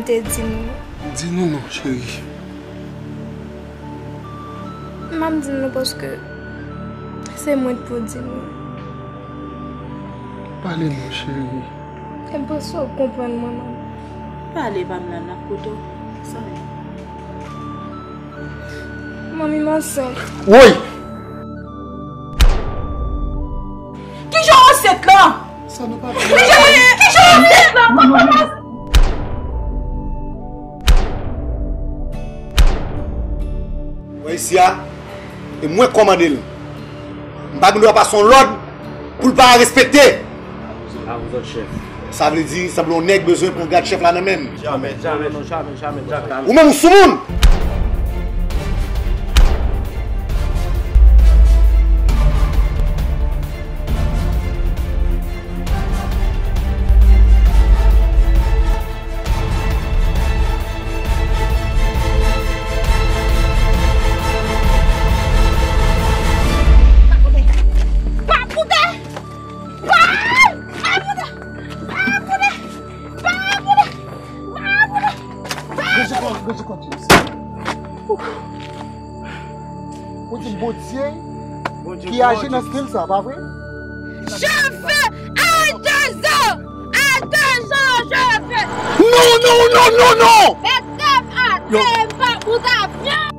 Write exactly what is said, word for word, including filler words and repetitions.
te di nou. Di nou non, cheri. M ap di nou paske se mwen k pou di nou. Pale non, cheri. E m panse w konprann mwen, manmi. Pale, Pamela, n ap koute w. Sa ye? Manmi, m ansent. Woy! Kijan w ansent lan? Sa nou pa... Kijan, kijan w ansent lan? Kòman w ansent? Wè isi a, e mwen k kòmande l. M pa gen dwa pase yon lòd pou l pa respekte. A vous autres, chef. Sa vle di, sanble yon nèg bezwen pran grad chèf la nan men m. Jamè, jamè, non, jamè, jamè, jamè. Ou menm ou soumoun! Pa koute! Pa! Pa koute! Pa koute! Pa koute! Pa koute! Gade kò, gade kò James. Ou di Bondye ki aji nan stil sa, pa vre? Je veux argent! Argent, je veux! Non, non, non, non, non! Mete m atè, m pa pou ta vyan!